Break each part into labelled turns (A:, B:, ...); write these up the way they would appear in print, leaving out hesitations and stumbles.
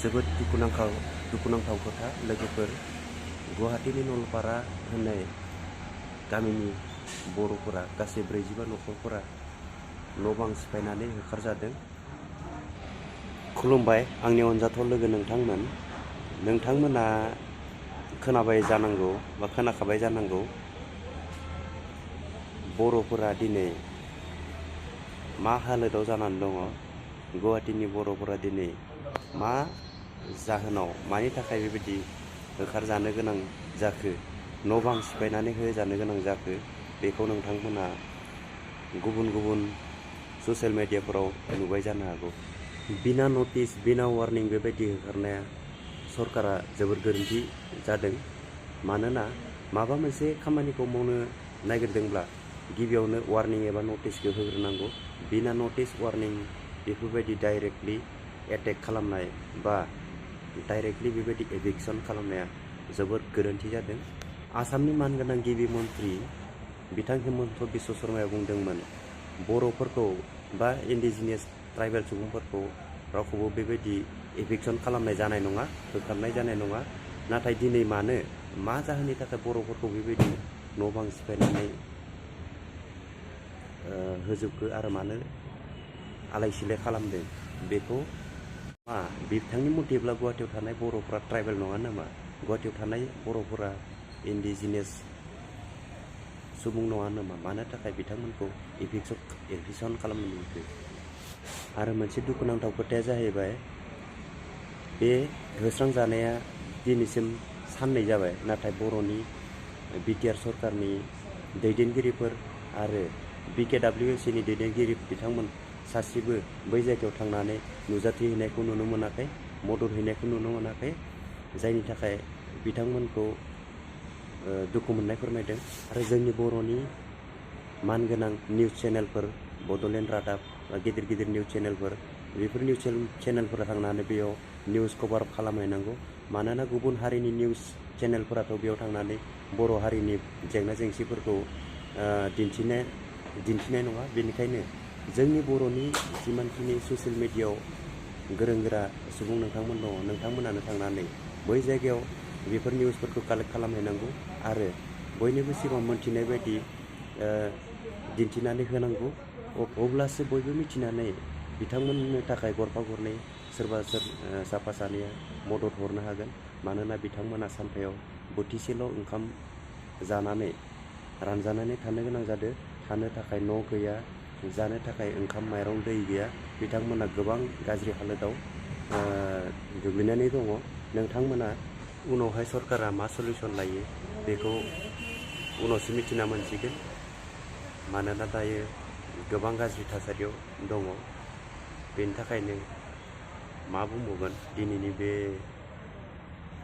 A: जोबोद दुखुनांथाव खोथा लोगोफोर। गुवाहाटीनि नलपारा होननाय गामिनि बर'फोरा गासै 45 नखरफोरा न' बां सिफायनानै होखारजादों। खुलुमबाय आंनि अनजाथाव लोगो नोंथांमोन। नोंथांमोना खोनाबाय जानांगौ बा खोनाखाबाय जानांगौ बर'फोरा दिनै मा हालोदाव जानानै दङ। गुवाहाटीनि बर'फोरा दिनै मा जाहोनाव मानि थाखाय बेबायदि होखारजानो गोनां जाखो, न' बां सिफायनानै होजानो गोनां जाखो, बेखौ नोंथांमोना गुबुन गुबुन ससियेल मेडियाफोराव नुबाय जानो हागौ। बिना नटिस बिना वार्निं बेबायदि होखारनाया सरकारा जोबोर गोरोन्थि जादों। मानोना माबा मोनसे खामानिखौ मावनो नागिरदोंब्ला गिबियावनो वार्निं एबा नटिसखौ होग्रोनांगौ। बिना नटिस वार्निं बेफोरबायदि डाइरेक्टलि एटेक खालामनाय बा डाइरेक्टलि बेबायदि एभिक्सन खालामनाया जोबोर गोरोन्थि जादों। आसामनि मानगोनां गिबि मन्त्रि बिथां हिमन्त बिश्व शर्माया बुंदोंमोन बर'फोरखौ बा इन्डिजिनियास ट्राइबेल सुबुंफोरखौ रावखौबो बेबायदि एभिक्सन खालामनाय जानाय नङा, होखारनाय जानाय नङा। नाथाय दिनै मानो, मा जाहोननि थाखाय बर'फोरखौ बेबायदि न' बां सिफायनानै होजोबखो आरो मानो आलाय सिलाय खालामदों, बेखौ बिथांनि मथेब्ला गुवाहाटीयाव थानाय बर'फोरा ट्राइबेल नङा नामा? गुवाहाटीयाव थानाय बर'फोरा इन्डिजिनियास सुबुं नङा नामा? मानो थाखाय बिथांमोनखौ एभिक्सन खालामनो मोनखो? आरो मोनसे दुखुनांथाव खोथाया जाहैबाय बे होस्रांजानाया दिनैसिम साननै जाबाय, नाथाय बर'नि बिटिआर सरकारनि दैदेनगिरिफोर आरो BKWSनि दैदेनगिरि बिथांमोन सासेबो बै जायगायाव थांनानै नुजाथिहैनायखौ नुनो मोनाखै, मदद हैनायखौ नुनो मोनाखै, जायनि थाखाय बिथांमोनखौ दुखु मोननाय फोरमायदों। आरो जोंनि बर'नि मानगोनां निउस चेनेलफोर, बड'लेण्ड रादाब, गिदिर गिदिर निउस चेनेलफोर, बेफोर निउस चेनेलफोरा थांनानै बेयाव निउस कभार खालामहैनांगौ। मानोना गुबुन हारिनि निउस चेनेलफोराथ' बेयाव थांनानै बर' हारिनि जेंना जेंसिफोरखौ दिन्थिनाय नङा। बेनिखायनो जोंनि बर'नि जिमानखिनि ससियेल मेडियायाव गोरों गोरा सुबुं नोंथांमोन दङ, नोंथांमोनानो थांनानै बै जायगायाव बेफोर निउसफोरखौ कालेक्ट खालामहैनांगौ आरो बयनिबो सिगाङाव मोन्थिनाय बायदि दिन्थिनानै होनांगौ। अब्लासो बयबो मिथिनानै बिथांमोननो थाखाय गरफा गरनै सोरबा साफा सानैया मदद हरनो हागोन। मानोना बिथांमोना सानफायाव बोथिसेल' ओंखाम जानानै रानजानानै थानो गोनां जादों। थानो थाखाय न' गैया, जानो थाखाय ओंखाम माइरं दै गैया। बिथांमोना गोबां गाज्रि हालोदाव गोग्लैनानै दङ। नोंथांमोना उनावहाय सरकारा मा सलिउसन लायो बेखौ उनावसो मिथिना मोनसिगोन। मानोना दायो गोबां गाज्रि थासारियाव दङ। बेनि थाखायनो मा बुंबावगोन, दिनैनि बे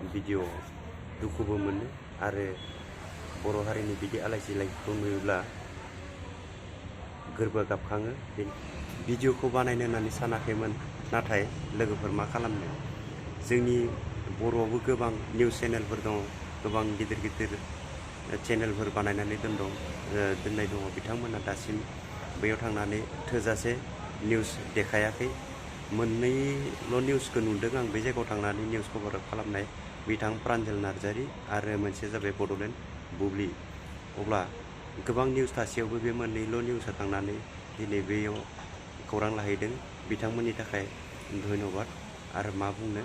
A: भिडिअ दुखुबो मोनो आरो बर' हारिनि बिदि आलाय सिलायखौ नुयोब्ला गोरबोआ गाबखाङो। बे भिडिअखौ बानायनो होननानै सानाखैमोन, नाथाय लोगोफोर मा खालामनो। जोंनि बर'आवबो गोबां निउस चेनेलफोर दङ, गोबां गिदिर गिदिर चेनेलफोर बानायनानै दोननाय दङ। बिथांमोना दासिम बैयाव थांनानै थोजासे निउस देखायाखै। मोननैल' निउसखौ नुदों आं बे जायगायाव थांनानै निउस कभार खालामनाय, बिथां प्रान्जल नार्जारि आरो मोनसेया जाबाय बड'लेण्ड बुब्लि। अब्ला गोबां निउस थासेयावबो बे मोननैल' निउसआ थांनानै दिनै बेयाव खौरां लाहैदों। बिथांमोननि थाखाय धन्यबाद। आरो मा बुंनो।